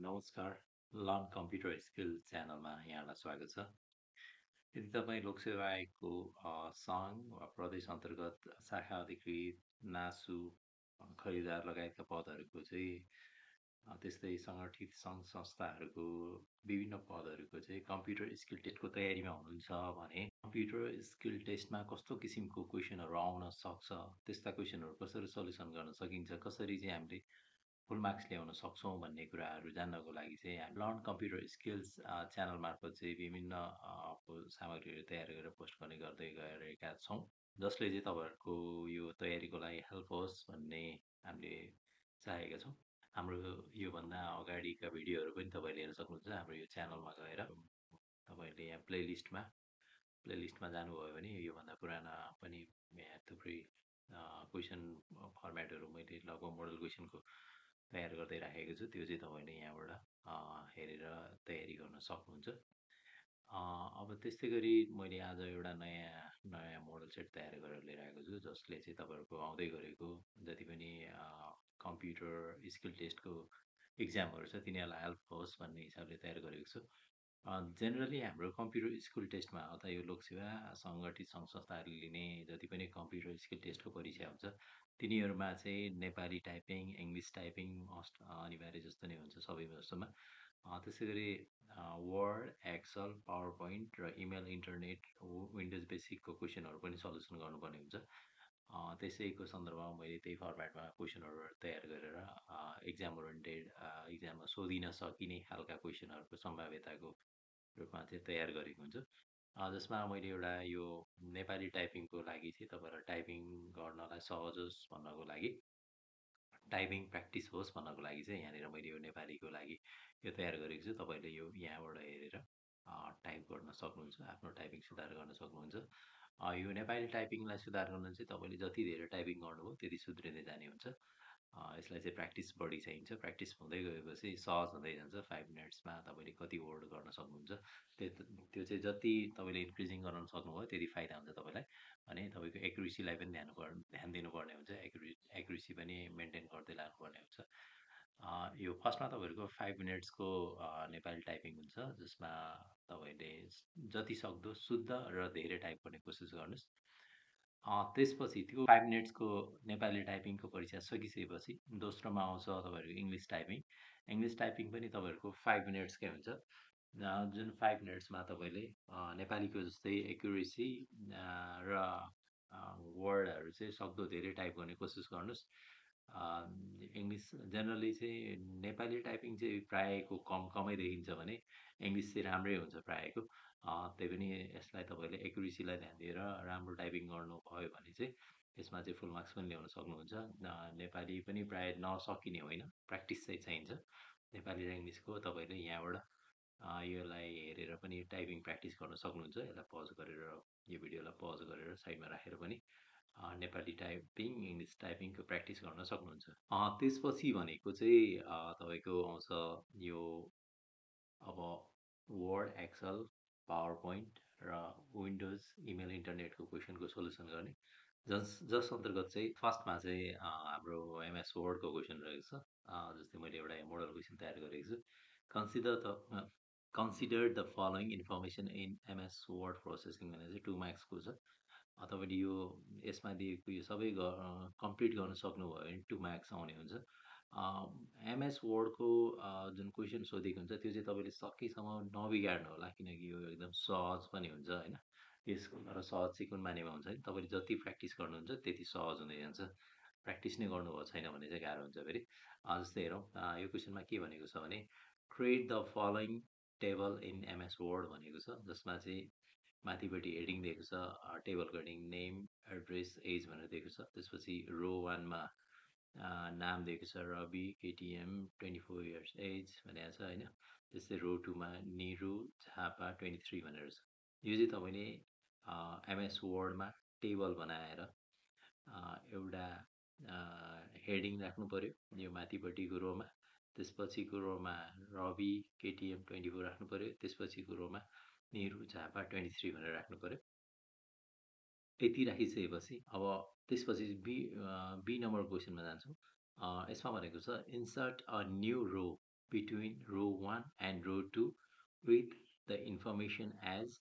नमस्कार। Learn computer skill च्यानलमा यहाँलाई स्वागत छ। यदि तपाईँ लोकसेवा आयोगको सङ्घ वा प्रदेश अन्तर्गत शाखा अधिकृत, नासु, खरिदार लगायतका पदहरूको चाहिँ त्यस्तै सङ्गठित सङ्घ संस्थाहरूको विभिन्न पदहरूको चाहिँ कम्प्युटर स्किल टेस्टको तयारीमा हुनुहुन्छ भने कम्प्युटर स्किल टेस्टमा कस्तो किसिमको क्वेसनहरू आउन सक्छ, त्यस्ता क्वेसनहरू कसरी सल्युसन गर्न सकिन्छ, कसरी चाहिँ हामीले फुल मार्क्स ल्याउन सक्छौँ भन्ने कुराहरू जान्नको लागि चाहिँ हामी लर्न कम्प्युटर स्किल्स च्यानल मार्फत चाहिँ विभिन्न सामग्रीहरू तयार गरेर पोस्ट गर्ने गर्दै गएका छौँ, जसले चाहिँ तपाईँहरूको यो तयारीको लागि हेल्प होस् भन्ने हामीले चाहेका छौँ। हाम्रो योभन्दा अगाडिका भिडियोहरू पनि तपाईँले हेर्न सक्नुहुन्छ हाम्रो यो च्यानलमा गएर। तपाईँले यहाँ प्लेलिस्टमा जानुभयो भने योभन्दा पुराना पनि यहाँ थुप्रै क्वेसन फर्मेटहरू मैले लगभग मोडल क्वेसनको तयार गर्दै राखेको छु। त्यो चाहिँ तपाईँले यहाँबाट हेरेर तयारी गर्न सक्नुहुन्छ। अब त्यस्तै गरी मैले आज एउटा नयाँ मोडल सेट तयार गरेर लिएर आएको छु, जसले चाहिँ तपाईँहरूको आउँदै गरेको जति पनि कम्प्युटर स्किल टेस्टको इक्जामहरू छ तिनीहरूलाई हेल्प होस् भन्ने हिसाबले तयार गरेको छु। जेनरली हाम्रो कम्प्युटर स्किल टेस्टमा अथवा यो लोकसेवा सङ्गठित सङ्घ संस्थाहरूले लिने जति पनि कम्प्युटर स्किल टेस्टको परीक्षा हुन्छ तिनीहरूमा चाहिँ Nepali typing, English typing must अनिवार्य जस्तो नै हुन्छ सबै जस्तोमा। त्यसै गरी वर्ड, एक्सल, पावर पोइन्ट र इमेल इन्टरनेट, विन्डोज बेसिकको क्वेसनहरू पनि सल्युसन गर्नुपर्ने हुन्छ। त्यसैको सन्दर्भमा मैले त्यही फर्मेटमा क्वेसनहरू तयार गरेर इक्जाम ओरिएन्टेड इक्जाममा सोधिन सकिने खालका क्वेसनहरूको सम्भाव्यताको रूपमा चाहिँ तयार गरेको हुन्छ। जसमा मैले एउटा यो नेपाली टाइपिङको लागि चाहिँ तपाईँलाई टाइपिङ गर्नलाई सहज होस् भन्नको लागि, टाइपिङ प्र्याक्टिस होस् भन्नको लागि चाहिँ यहाँनिर मैले यो नेपालीको लागि यो तयार गरेको छु। तपाईँले यो यहाँबाट हेरेर टाइप गर्न सक्नुहुन्छ, आफ्नो टाइपिङ सुधार गर्न सक्नुहुन्छ। यो नेपाली टाइपिङलाई सुधार गर्न चाहिँ तपाईँले जति धेरै टाइपिङ गर्नुभयो त्यति सुध्रिँदै जाने हुन्छ। यसलाई चाहिँ प्र्याक्टिस बढी चाहिन्छ। प्र्याक्टिस हुँदै गएपछि सहज हुँदै जान्छ। 5 मिनट्समा तपाईँले कति वर्ड गर्न सक्नुहुन्छ, त्यो चाहिँ जति तपाईँले इन्क्रिजिङ गराउन सक्नुभयो त्यति फाइदा हुन्छ तपाईँलाई। अनि तपाईँको एक्युरेसीलाई पनि ध्यान दिनुपर्ने हुन्छ। एक्युरेसी पनि मेन्टेन गर्दै लानुपर्ने हुन्छ। यो फर्स्टमा तपाईँहरूको 5 मिनट्सको नेपाली टाइपिङ हुन्छ, जसमा तपाईँले जति सक्दो शुद्ध र धेरै टाइप गर्ने कोसिस गर्नुहोस्। त्यसपछि त्यो 5 मिनट्सको नेपाली टाइपिङको परीक्षा सकिसकेपछि दोस्रोमा आउँछ तपाईँहरूको इङ्ग्लिस टाइपिङ। इङ्ग्लिस टाइपिङ पनि तपाईँहरूको 5 मिनट्सकै हुन्छ, जुन 5 मिनट्समा तपाईँले नेपालीको जस्तै एक्युरेसी र वर्डहरू चाहिँ सक्दो धेरै टाइप गर्ने कोसिस गर्नुहोस्। इङ्ग्लिस जेनरली चाहिँ नेपाली टाइपिङ चाहिँ प्रायःको कमै देखिन्छ भने इङ्ग्लिस चाहिँ राम्रै हुन्छ प्रायःको। त्यही पनि यसलाई तपाईँले एक्युरेसीलाई ध्यान दिएर राम्रो टाइपिङ गर्नुभयो भने चाहिँ यसमा चाहिँ फुल मार्क्स पनि ल्याउन सक्नुहुन्छ। नेपाली पनि प्रायः नसकिने होइन, प्र्याक्टिस चाहिँ चाहिन्छ। नेपाली र इङ्ग्लिसको तपाईँले यहाँबाट यसलाई हेरेर पनि टाइपिङ प्र्याक्टिस गर्न सक्नुहुन्छ। यसलाई पज गरेर यो भिडियोलाई पज गरेर साइडमा राखेर पनि नेपाली टाइपिङ, इङ्ग्लिस टाइपिङको प्र्याक्टिस गर्न सक्नुहुन्छ। त्यसपछि भनेको चाहिँ तपाईँको आउँछ यो अब वर्ड, एक्सल, पावर पोइन्ट र विन्डोज इमेल इन्टरनेटको क्वेसनको सोल्युसन गर्ने, जस अन्तर्गत चाहिँ फर्स्टमा चाहिँ हाम्रो एमएस वर्डको क्वेसन रहेको छ। जस्तै मैले एउटा मोडल क्वेसन तयार गरेको छु। Consider the following information in MS word processing भनेर चाहिँ 2 मार्क्सको छ। तपाईँले यो यसमा दिएको यो सबै कम्प्लिट गर्न सक्नुभयो भने 2 मार्क्स आउने हुन्छ। एमएस वर्डको जुन क्वेसन सोधेको हुन्छ त्यो चाहिँ तपाईँले सकेसम्म नबिगार्नु होला, किनकि यो एकदम सहज पनि हुन्छ होइन। यसको सहज चाहिँ कुन मानेमा हुन्छ भने तपाईँले जति प्र्याक्टिस गर्नुहुन्छ त्यति सहज हुँदै जान्छ। प्र्याक्टिस नै गर्नुभएको छैन भने चाहिँ गाह्रो हुन्छ फेरि। जस्तै हेरौँ, यो क्वेसनमा के भनेको छ भने create the following table in MS word भनेको छ, जसमा चाहिँ माथिपट्टि हेडिङ दिएको छ, टेबलको हेडिङ नेम, एड्रेस, एज भनेर दिएको छ। त्यसपछि रो 1मा नाम दिएको छ रवि, केटिएम, 24 इयर्स एज भनेको छ होइन। त्यस्तै रो 2मा निरु झापा 23 भनेर छ। यो चाहिँ तपाईँले एमएस वर्डमा टेबल बनाएर एउटा हेडिङ राख्नु पऱ्यो यो माथिपट्टिको रोमा। त्यसपछिको रोमा रवि, केटिएम 24 राख्नु पऱ्यो। त्यसपछिको रोमा निरु झापा 23 भनेर राख्नु पऱ्यो। यति राखिसकेपछि अब त्यसपछि बी नम्बर क्वेसनमा जान्छौँ। यसमा भनेको छ insert a new row between row 1 and row 2 with the information as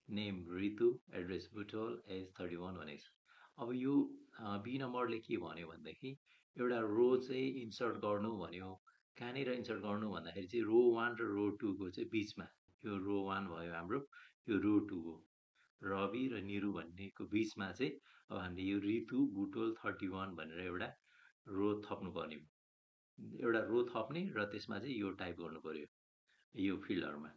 name Ritu, address Butol, age 31 भनेको छ। अब यो बी नम्बरले के भन्यो भनेदेखि एउटा रो चाहिँ इन्सर्ट गर्नु भन्यो। कहाँनिर इन्सर्ट गर्नु भन्दाखेरि चाहिँ रो 1 र रो 2 को चाहिँ बिचमा। यो रो 1 भयो हाम्रो, यो रो 2 हो। रवि र निरु भन्नेको बिचमा चाहिँ अब हामीले यो ऋतु बुटोल 31 भनेर एउटा रो थप्नु पर्ने। एउटा रो थप्ने र त्यसमा चाहिँ यो टाइप गर्नु पर्यो यो फिल्डहरुमा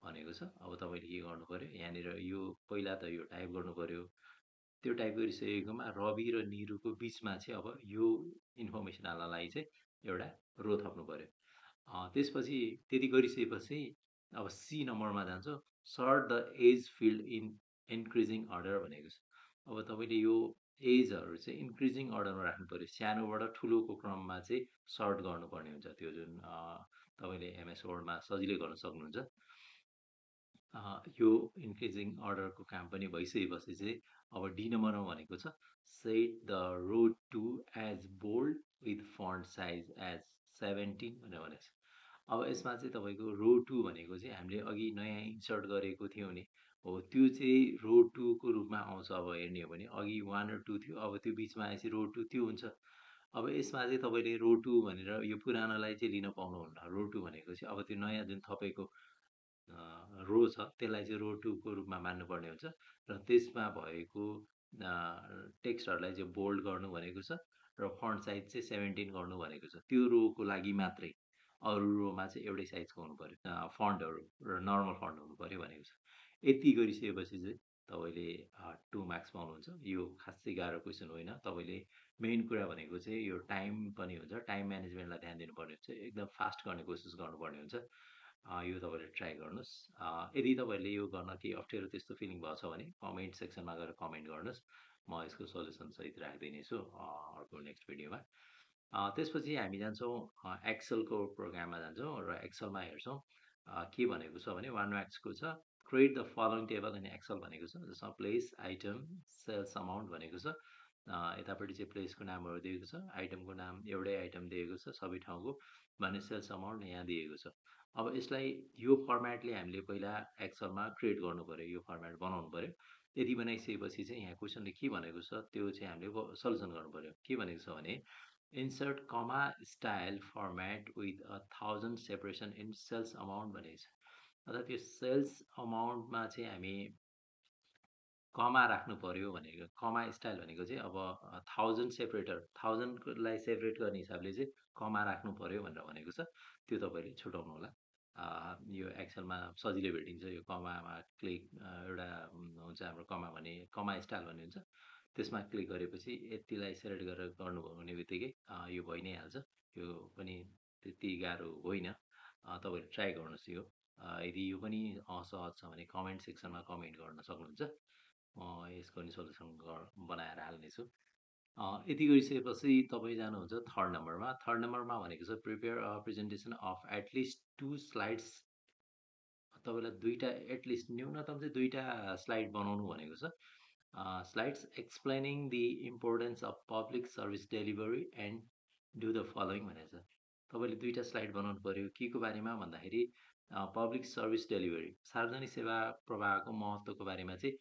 भनेको छ। अब तपाईले के गर्नु पर्यो, यहाँनिर यो पहिला त यो टाइप गर्नु पर्यो। त्यो टाइप गरिसकेकोमा रवि र निरुको बिचमा चाहिँ अब यो इन्फर्मेसन हाल्नलाई चाहिँ एउटा रो थप्नु पर्यो। त्यसपछि त्यति गरिसकेपछि अब सी नम्बरमा जान्छ। Sort the age field in increasing order भनेको छ। अब तपाईले यो एजहरू चाहिँ इन्क्रिजिङ अर्डरमा राख्नु पर्यो। सानोबाट ठुलोको क्रममा चाहिँ सर्ट गर्नुपर्ने हुन्छ। त्यो जुन तपाईले एमएस वर्डमा सजिलै गर्न सक्नुहुन्छ। यो इन्क्रिजिङ अर्डरको काम पनि भइसकेपछि चाहिँ अब डी नम्बरमा भनेको छ set the row 2 as bold with font size as 17 भनेर भनेको छ। अब यसमा चाहिँ तपाईको रो 2 भनेको चाहिँ हामीले अघि नयाँ इन्सर्ट गरेको थियौँ नि, हो त्यो चाहिँ रो 2 को रूपमा आउँछ। अब हेर्ने हो भने अघि 1 र 2 थियो, अब त्यो बिचमा आएपछि रो 2 त्यो हुन्छ। अब यसमा चाहिँ तपाईले रो 2 भनेर यो पुरानोलाई चाहिँ लिन पाउनुहुन्न। रो 2 भनेको चाहिँ अब त्यो नयाँ जुन थपेको रो छ त्यसलाई चाहिँ रो 2 को रूपमा मान्नुपर्ने हुन्छ र त्यसमा भएको टेक्स्टहरूलाई चाहिँ बोल्ड गर्नु भनेको छ र फन्ट साइज चाहिँ 17 गर्नु भनेको छ। त्यो रोको लागि मात्रै, अरू रोमा चाहिँ एउटै साइजको हुनु पर्यो, फन्टहरू र नर्मल फन्ट हुनु पर्यो भनेको छ। यति गरिसकेपछि चाहिँ तपाईले 2 मार्क्स पाउनुहुन्छ। यो खासै गाह्रो क्वेसन होइन। तपाईले मेन कुरा भनेको चाहिँ यो टाइम पनि हुन्छ, टाइम म्यानेजमेन्टलाई ध्यान दिनुपर्ने हुन्छ, एकदम फास्ट गर्ने कोसिस गर्नुपर्ने हुन्छ। यो तपाईँले ट्राई गर्नुहोस्। यदि तपाईँहरूले यो गर्न केही अप्ठ्यारो त्यस्तो फिलिङ भएको छ भने कमेन्ट सेक्सनमा गएर कमेन्ट गर्नुहोस्। म यसको सल्युसन सहित राखिदिनेछु अर्को नेक्स्ट भिडियोमा। त्यसपछि हामी जान्छौँ एक्सेलको प्रोग्राममा जान्छौँ र एक्सेलमा हेर्छौँ के भनेको छ भने 1 मार्क्सको छ create the following table in Excel भनेको छ। जसमा प्लेस, आइटम, सेल्स अमाउन्ट भनेको छ। यतापट्टि चाहिँ प्लेसको नामहरू दिएको छ, आइटमको नाम एउटै आइटम दिएको छ सबै ठाउँको, भने सेल्स अमाउन्ट यहाँ दिएको छ। अब यसलाई यो फर्मेटले हामीले पहिला एक्सेलमा क्रिएट गर्नु पर्यो, यो फर्मेट बनाउनु पर्यो। यदि बनाइसकेपछि चाहिँ यहाँ क्वेसनले के भनेको छ त्यो चाहिँ हामीले सल्युसन गर्नु पर्यो। के भनेको छ भने insert comma style format with 1000 separation in sales amount भनेको छ। अर्थात् त्यो सेल्स अमाउन्टमा चाहिँ हामी कमा राख्नु पर्यो भनेको। कमा स्टाइल भनेको चाहिँ अब 1000 सेपरेटर, 1000लाई सेपरेट गर्ने हिसाबले चाहिँ कमा राख्नु पर्यो भनेर भनेको छ। त्यो तपाईँले छुटाउनु होला। यो एक्सेलमा सजिलै भेटिन्छ। यो कमामा क्लिक एउटा हुन्छ हाम्रो कमा भन्ने, कमा स्टाइल भन्ने हुन्छ, त्यसमा क्लिक गरेपछि यतिलाई सेलेक्ट गरेर गर्नुभयो भने बित्तिकै यो भइ नै हाल्छ। यो पनि त्यति गाह्रो होइन। तपाईँले ट्राई गर्नुहोस् यो। यदि यो पनि असहज छ भने कमेन्ट सेक्सनमा कमेन्ट गर्न सक्नुहुन्छ। म यसको नि सल्युसन बनाएर हाल्नेछु। यति गरिसकेपछि तपाईँ जानुहुन्छ थर्ड नम्बरमा। थर्ड नम्बरमा भनेको छ prepare a presentation of at least 2 slides. तपाईँलाई दुईवटा एटलिस्ट न्यूनतम चाहिँ 2टा स्लाइड बनाउनु भनेको छ। Slides explaining the importance of public service delivery and do the following भनेको छ। तपाईँले 2टा स्लाइड बनाउनु पर्यो। के को बारेमा भन्दाखेरि पब्लिक सर्भिस डेलिभरी, सार्वजनिक सेवा प्रवाहको महत्त्वको बारेमा चाहिँ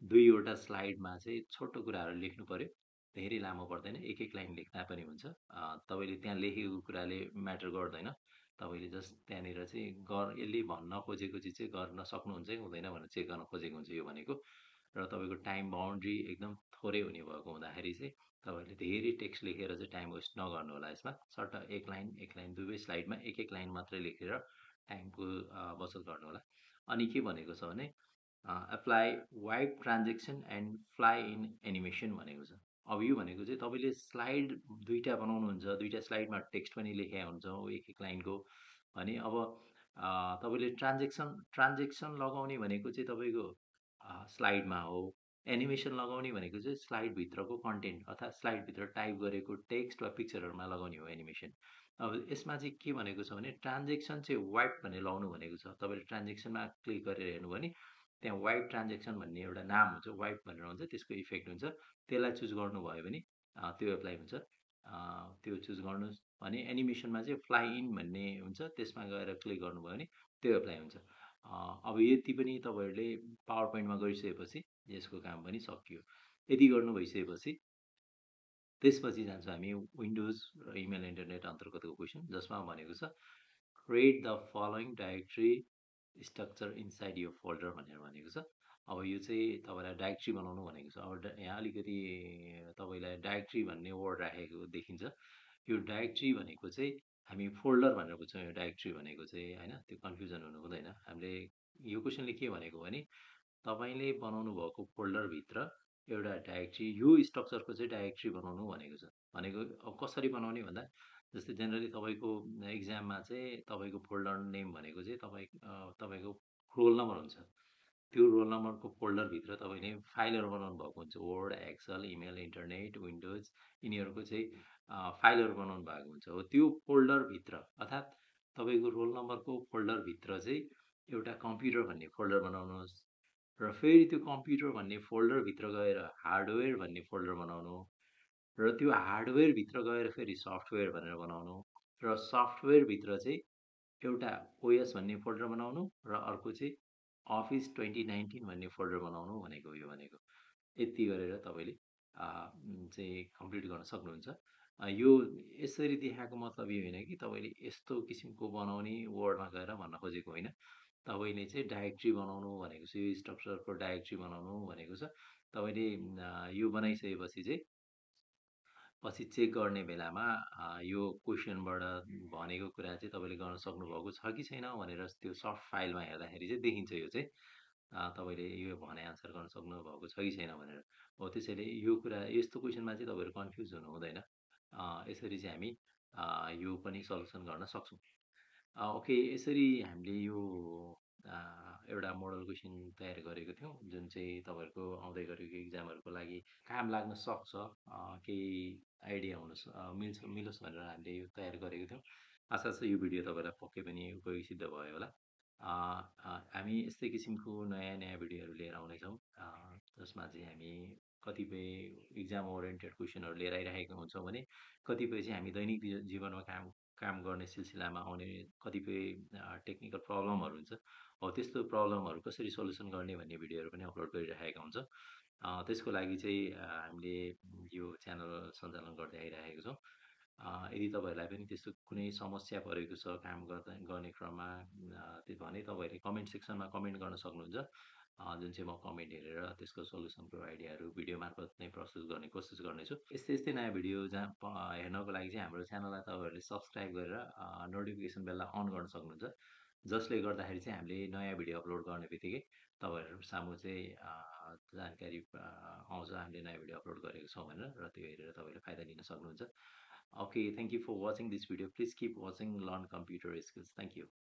2वटा स्लाइडमा चाहिँ छोटो कुराहरू लेख्नु पर्यो। धेरै लामो पर्दैन, एक एक लाइन लेख्दा पनि हुन्छ। तपाईँले त्यहाँ लेखेको कुराले म्याटर गर्दैन। तपाईँले जस्ट त्यहाँनिर चाहिँ यसले भन्न खोजेको चिज चाहिँ गर्न सक्नुहुन्छ कि हुँदैन भनेर चेक गर्न खोजेको हुन्छ यो भनेको। र तपाईँको टाइम बााउन्ड्री एकदम थोरै हुने भएको हुँदाखेरि चाहिँ तपाईँले धेरै टेक्स्ट लेखेर चाहिँ टाइम वेस्ट नगर्नु होला। यसमा सर्ट एक लाइन दुवै स्लाइडमा एक एक लाइन मात्रै लेखेर टाइमको बचत गर्नु होला। अनि के भनेको छ भने apply wipe transaction and fly in animation भनेको छ। अब यो भनेको चाहिँ तपाईँले स्लाइड 2टा बनाउनुहुन्छ, 2टा स्लाइडमा टेक्स्ट पनि लेखेका हुन्छ एक एक लाइनको भने अब तपाईँले ट्रान्जेक्सन लगाउने भनेको चाहिँ तपाईँको स्लाइडमा हो। एनिमेसन लगाउने भनेको चाहिँ स्लाइडभित्रको कन्टेन्ट अर्थात् स्लाइडभित्र टाइप गरेको टेक्स्ट वा पिक्चरहरूमा लगाउने हो एनिमेसन। अब यसमा चाहिँ के भनेको छ भने ट्रान्जेक्सन चाहिँ वाइप भनेर लगाउनु भनेको छ। तपाईँले ट्रान्जेक्सनमा क्लिक गरेर हेर्नु भने त्यहाँ वाइप ट्रान्जेक्सन भन्ने एउटा नाम हुन्छ, वाइप भनेर हुन्छ, त्यसको इफेक्ट हुन्छ। त्यसलाई चुज गर्नुभयो भने त्यो एप्लाई हुन्छ। त्यो चुज गर्नुहोस्। भने एनिमेसनमा चाहिँ फ्लाइ इन भन्ने हुन्छ, त्यसमा गएर क्लिक गर्नुभयो भने त्यो एप्लाई हुन्छ। अब यति पनि तपाईँहरूले पावर पोइन्टमा गरिसकेपछि यसको काम पनि सकियो। यति गर्नु भइसकेपछि त्यसपछि जान्छौँ हामी विन्डोज र इमेल इन्टरनेट अन्तर्गतको क्वेसन, जसमा भनेको छ create the following directory structure inside यो फोल्डर भनेर भनेको छ। अब यो चाहिँ तपाईँलाई डाइरेक्टरी बनाउनु भनेको छ। अब यहाँ अलिकति तपाईँलाई डाइरेक्टरी भन्ने वर्ड राखेको देखिन्छ। यो डाइरेक्टरी भनेको चाहिँ हामी फोल्डर भनेर बुझ्छौँ। यो डाइरेक्टरी भनेको चाहिँ होइन, त्यो कन्फ्युजन हुनु हुँदैन। हामीले यो क्वेसनले के भनेको भने तपाईँले बनाउनु भएको फोल्डरभित्र एउटा डाइरेक्टरी, यो स्ट्रक्चरको चाहिँ डाइरेक्टरी बनाउनु भनेको छ। भनेको अब कसरी बनाउने भन्दा, जस्तै जेनरली तपाईँको इक्जाममा चाहिँ तपाईँको फोल्डर नेम भनेको चाहिँ तपाईँको रोल नम्बर हुन्छ। त्यो रोल नम्बरको फोल्डरभित्र तपाईँले फाइलहरू बनाउनु भएको हुन्छ। Word, Excel, email, internet, Windows, यिनीहरूको चाहिँ फाइलहरू बनाउनु भएको हुन्छ। हो त्यो फोल्डरभित्र, अर्थात् तपाईँको रोल नम्बरको फोल्डरभित्र चाहिँ एउटा कम्प्युटर भन्ने फोल्डर बनाउनुहोस्, र फेरि त्यो कम्प्युटर भन्ने फोल्डरभित्र गएर हार्डवेयर भन्ने फोल्डर बनाउनु, र त्यो हार्डवेयरभित्र गएर फेरि सफ्टवेयर भनेर बनाउनु, र सफ्टवेयरभित्र चाहिँ एउटा ओएस भन्ने फोल्डर बनाउनु, र अर्को चाहिँ अफिस 2019 भन्ने फोल्डर बनाउनु भनेको यो भनेको। यति गरेर तपाईँले चाहिँ कम्प्लिट गर्न सक्नुहुन्छ। यो यसरी देखाएको मतलब यो होइन कि तपाईँले यस्तो किसिमको बनाउने वर्डमा गएर भन्न खोजेको होइन। तपाईँले चाहिँ डाइरेक्टरी बनाउनु भनेको छ, यो स्ट्रक्चरको डाइरेक्टरी बनाउनु भनेको छ। तपाईँले यो बनाइसकेपछि चाहिँ पछि चेक गर्ने बेलामा यो क्वेसनबाट भनेको कुरा चाहिँ तपाईँले गर्न सक्नुभएको छ कि छैन भनेर त्यो सफ्ट फाइलमा हेर्दाखेरि चाहिँ देखिन्छ। यो चाहिँ तपाईँले यो भने आन्सर गर्न सक्नुभएको छ कि छैन भनेर हो। त्यसैले यो कुरा, यस्तो क्वेसनमा चाहिँ तपाईँहरू कन्फ्युज हुनु हुँदैन। यसरी चाहिँ हामी यो पनि सल्युसन गर्न सक्छौँ। ओके, यसरी हामीले यो एउटा मोडल क्वेसन तयार गरेको थियौँ, जुन चाहिँ तपाईँहरूको आउँदै गरेको इक्जामहरूको लागि काम लाग्न सक्छ। केही आइडिया मिलोस् भनेर हामीले यो तयार गरेको थियौँ। आशा छ यो भिडियो तपाईँलाई पक्कै पनि उपयोगी सिद्ध भयो होला। हामी यस्तै किसिमको नयाँ नयाँ भिडियोहरू लिएर आउनेछौँ, जसमा चाहिँ हामी कतिपय इक्जाम ओरिएन्टेड क्वेसनहरू लिएर आइरहेका हुन्छौँ भने कतिपय चाहिँ हामी दैनिक जीवनमा काम गर्ने सिलसिलामा आउने कतिपय टेक्निकल प्रब्लमहरू हुन्छ। हो त्यस्तो प्रब्लमहरू कसरी सल्युसन गर्ने भन्ने भिडियोहरू पनि अपलोड गरिरहेका हुन्छौँ। त्यसको लागि चाहिँ हामीले यो च्यानल सञ्चालन गर्दै आइरहेको छौँ। यदि तपाईँहरूलाई पनि त्यस्तो कुनै समस्या परेको छ काम गर्ने क्रममा, त्यो भने तपाईँहरूले कमेन्ट सेक्सनमा कमेन्ट गर्न सक्नुहुन्छ, जुन चाहिँ म कमेन्ट हेरेर त्यसको सल्युसनको आइडियाहरू भिडियो मार्फत नै प्रस्तुत गर्ने कोसिस गर्नेछु। यस्तै यस्तै नयाँ भिडियो हेर्नको लागि चाहिँ हाम्रो च्यानललाई तपाईँहरूले सब्सक्राइब गरेर नोटिफिकेसन बेललाई अन गर्न सक्नुहुन्छ, जसले गर्दाखेरि चाहिँ हामीले नयाँ भिडियो अपलोड गर्ने बित्तिकै तपाईँहरू सामु चाहिँ जानकारी आउँछ हामीले नयाँ भिडियो अपलोड गरेको छौँ भनेर, र त्यो हेरेर तपाईँले फाइदा लिन सक्नुहुन्छ। Okay, thank you for watching this video. Please keep watching Learn Computer Skills. Thank you.